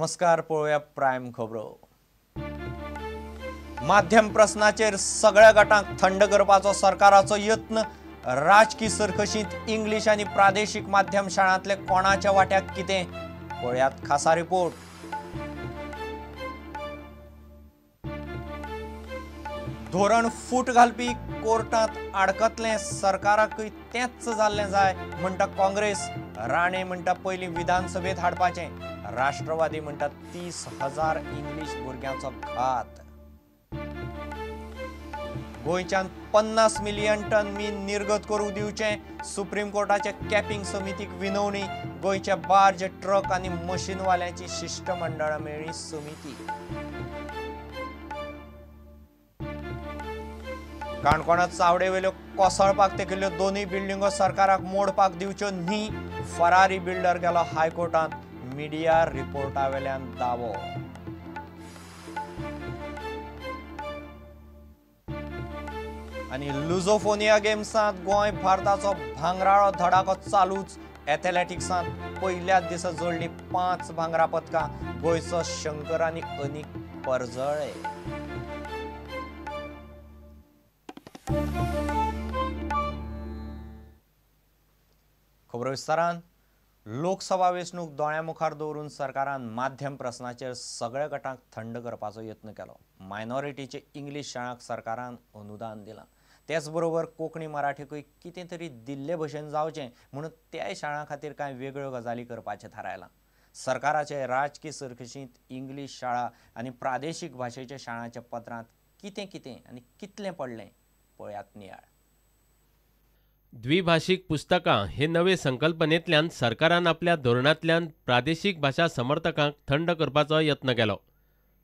नमस्कार, पळोवया प्रायम खबरो. माध्यम प्रस्नाचेर सगळ्या गटांक थंड करपाचो सरकाराचो यत्न. राजकी सरकशींत इंग्लीश आनी प्रादेशीक माध्यम शाळांतले कोणाच्या वाट्याक कितें, पळयात खासा रिपोर्ट. धोरण फूट घालपी कोर्टांत आडकतलें सरकाराकूय तेंच जाल्लें जाय म्हणटा काँग्रेस. राणे म्हणटा पयलीं विधानसभेत हाडपाचें. राष्ट्रवादी म्हणटा 30,000 इंग्लीश भुरग्यांचो घात. गोंयच्यान 50 मिलियन टन मीन निर्गत करूंक दिवचें, सुप्रीम कोर्टाचे कॅपिंग समितीक विनवणी. गोंयचे बार्ज, ट्रक आनी मशीनवाल्यांची शिश्टमंडळां मेळ्ळी समिती. काणकोणांत चावडेवेल्यो कोसळपाक तेंकिल्ल्यो दोनूय बिल्डिंगो सरकाराक मोडपाक दिवच्यो न्ही, फरारी बिल्डर गेलो हायकोर्टांत. मिडिया रिपोर्टा वेल्यान दावो. आनी लुझोफोनिया गेम्सांत गोंय भारताचो भांगराळो धडाको चालूच. एथलेटिक्सांत पयल्याच दिसा जोडली 5 भांगरा पदकां. गोंयचो शंकर आनी अनीक परजळे. खबरो विस्तारान. लोकसभा वेंचणूक दोळ्यां मुखार दवरून सरकारान माध्यम प्रस्नाचेर सगळ्या गटांक थंड करपाचो यत्न केलो. मायनॉरिटीचे इंग्लीश शाळांक सरकारान अनुदान दिलां, तेच बरोबर कोंकणी मराठीकूय कितें तरी दिल्ले भशेन जावचें म्हणून त्याय शाळां खातीर कांय वेगळ्यो गजाली करपाचें थारायलां. सरकाराचे राजकी सरकशींत इंग्लीश शाळा आनी प्रादेशीक भाशेच्या शाळांच्या पत्रांत कितें कितें आनी कितलें पडलें, पळयात नियाळ. द्विभाशीक पुस्तकां हे नवे संकल्पनेंतल्यान सरकारान आपल्या धोरणांतल्यान प्रादेशीक भाशा समर्थकांक थंड करपाचो यत्न केलो.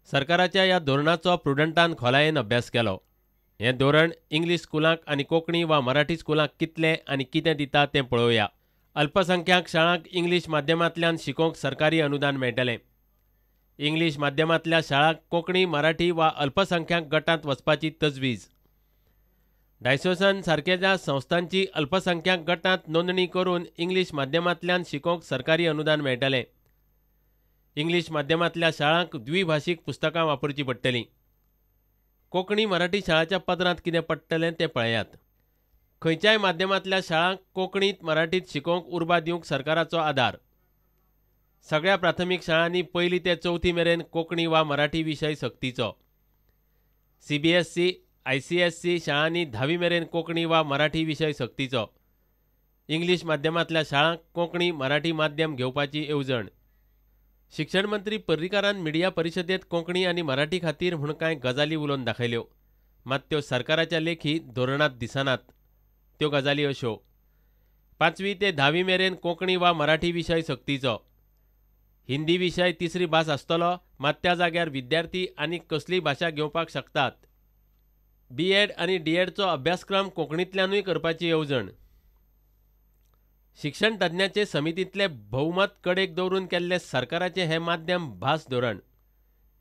सरकाराच्या ह्या धोरणाचो प्रुडंटान खोलायेन अभ्यास केलो. हें धोरण इंग्लीश स्कुलांक आनी कोंकणी वा मराठी स्कुलांक कितलें आनी कितें दिता तें पळोवया. अल्पसंख्याक शाळांक इंग्लीश माध्यमांतल्यान शिकोवंक सरकारी अनुदान मेळटलें. इंग्लीश माध्यमांतल्या शाळांक कोंकणी, मराठी वा अल्पसंख्याक गटांत वचपाची तजवीज. डायसोसन सारकेल्या संस्थांची अल्पसंख्याक गटांत नोंदणी करून इंग्लीश माध्यमांतल्यान शिकोवंक सरकारी अनुदान मेळटलें. इंग्लीश माध्यमांतल्या शाळांक द्विभाशीक पुस्तकां वापरचीं पडटलीं. कोंकणी मराठी शाळाच्या पदरांत कितें पडटलें तें पळयात. खंयच्याय माध्यमांतल्या शाळांक कोंकणींत मराठींत शिकोवंक उर्बा दिवंक सरकाराचो आदार. सगळ्या प्राथमीक शाळांनी पयली ते चवथी मेरेन कोंकणी वा मराठी विशय सक्तीचो. CBSE, ICSE शाळांनी 10वी मेरेन कोंकणी वा मराठी विशय सक्तीचो. इंग्लीश माध्यमांतल्या शाळांक कोंकणी मराठी माध्यम घेवपाची येवजण. शिक्षण मंत्री पर्रीकारान मिडिया परिशदेंत कोंकणी आनी मराठी खातीर म्हूण कांय गजाली उलोवन दाखयल्यो, मात त्यो सरकाराच्या लेखी धोरणांत दिसनात. त्यो गजाली अश्यो: 5वी ते 10वी मेरेन कोंकणी वा मराठी विशय सक्तीचो. हिंदी विशय तिसरी भास आसतलो, मात त्या जाग्यार विद्यार्थी आनी कसलीय भाशा घेवपाक शकतात. बीएड आनी डीएडचो अभ्यासक्रम कोंकणींतल्यानूय करपाची येवजण. शिक्षण तज्ञाचे समितींतले भोवमत कडेक दवरून केल्ले सरकाराचें हें माध्यम भास धोरण.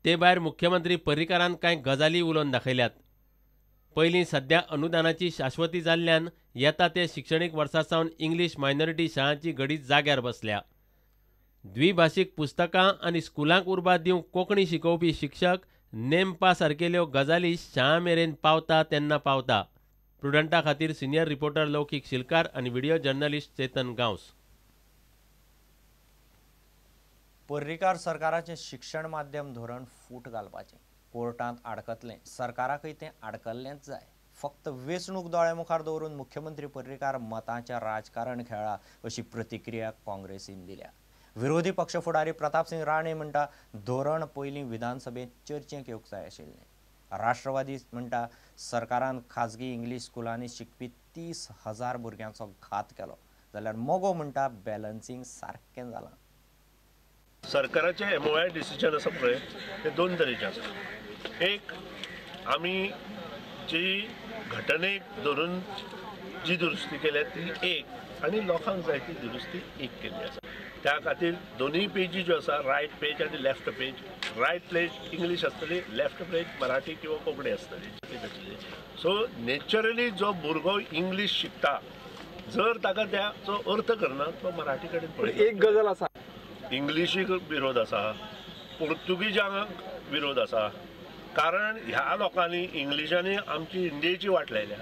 ते भायर मुख्यमंत्री पर्रीकारान कांय गजाली उलोवन दाखयल्यात. पयलीं सद्या अनुदानाची शाश्वती जाल्ल्यान येता ते शिक्षणीक वर्सा सावन इंग्लीश मायनॉरिटी शाळांची घडी जाग्यार बसल्या. द्विभाशीक पुस्तकां आनी स्कुलांक उर्बा दिवंक कोंकणी शिकोवपी शिक्षक नेमपा सारकेल्यो गजाली शाळां मेरेन पावता तेन्ना पावता. प्रुडंटा खातीर सिनियर रिपोर्टर लौकीक शिलकार आनी व्हिडिओ जर्नलिस्ट चेतन गांवस. पर्रीकार सरकाराचें शिक्षण माध्यम धोरण फूट घालपाचें कोर्टांत आडकतलें, सरकाराकय तें आडकल्लेंच जाय. फक्त वेंचणूक दोळ्या मुखार दवरून मुख्यमंत्री पर्रीकार मतांचें राजकारण खेळ्ळा अशी प्रतिक्रिया काँग्रेसीन दिल्या. विरोधी पक्ष फुडारी प्रतापसिंग राणे म्हणटा धोरण पयलीं विधानसभेंत चर्चेक येवंक जाय आशिल्लें. राष्ट्रवादी म्हणटा सरकारान खाजगी इंग्लीश स्कुलांनी शिकपी 30,000 भुरग्यांचो घात केलो, जाल्यार मगो म्हणटा बॅलन्सिंग सारकें जालां. सरकाराचें MOI decision आसा पळय ते दोन तरेचे आसा. एक, आमी जी घटनेक धरून जी दुरुस्ती केल्या ती एक, आनी लोकांक जाय ती दुरुस्ती एक केल्ली आसा. त्या खातीर दोनूय पेजी ज्यो आसा, रायट पेज आनी left page, right page English आसतली, लेफ्ट पेज मराठी किंवा कोंकणी आसतली. सो नेचरली जो भुरगो इंग्लीश शिकता जर ताका त्याचो अर्थ करना तो मराठी कडेन पळयता. एक गजाल आसा, इंग्लिशीक विरोध आसा, पोर्तुगीजांक विरोध आसा, कारण ह्या लोकांनी इंग्लिशांनी आमची इंडियेची वाट लायल्या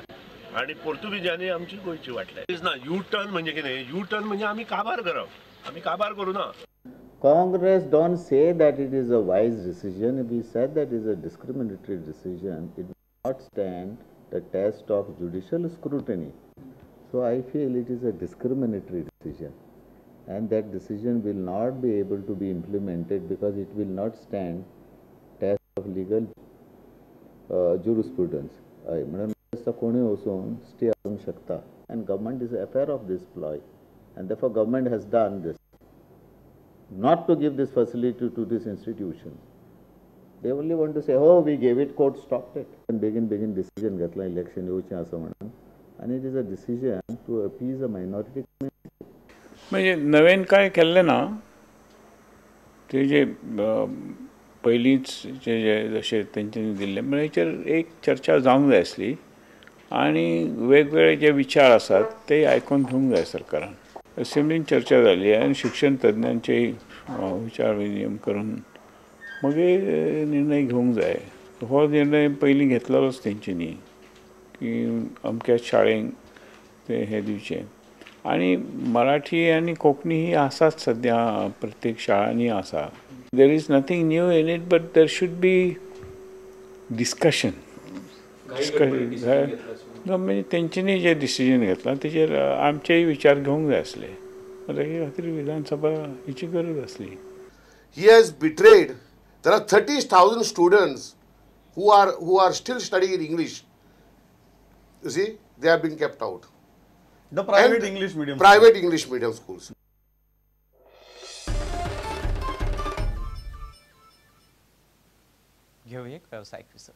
आनी पोर्तुगीजांनी आमची गोंयची वाट लायली ना. यू टर्न म्हणजे कितें? यू टर्न म्हणजे आमी काबार करप, आमी काबार करूं ना. Congress don't say that it is a wise decision. We said that is a discriminatory decision. It will not stand the test of judicial scrutiny. So I feel it is a discriminatory decision, and that decision will not be able to be implemented because it will not stand test of legal jurisprudence. म्हणून कोणूय वचून stay हाडूंक शकता, and government is aware of this ploy, and therefore government has done this, not to give this facility to this institution. They only want to say, oh, we gave it, court stopped it. And begin decision घेतला election येवचें आसा म्हणून, and it is a decision to appease a minority community. म्हणजे नवेन काय केल्लें ना, ते जे पयलींच जे जशें तेंच्यांनी दिल्लें म्हणजे हेचेर एक चर्चा जावंक जाय आसली आनी वेगवेगळे जे विचार आसात ते आयकून घेवंक जाय सरकारान. असेंब्लीन चर्चा जाली आनी शिक्षण तज्ञांचेय विचार विनिमय करून मागीर निर्णय घेवंक जाय. हो निर्णय पयलीं घेतलेलोच तेंच्यांनी की अमक्या शाळेंक ते हें दिवचें. आनी मराठी आनी कोंकणी ही आसाच सद्या प्रत्येक शाळांनी आसा. There is nothing new in it, but there should be discussion. म्हणजे तेंच्यांनी जें डिसिजन घेतलां तेचेर आमचेय विचार घेवंक जाय आसले, ताचे खातीर विधानसभा हेची गरज आसली. He has betrayed. There are 30,000 students who are still studying in English. You see, they have been kept out. The private English medium. Private English medium schools. घेऊया एक व्यावसायिक विसव.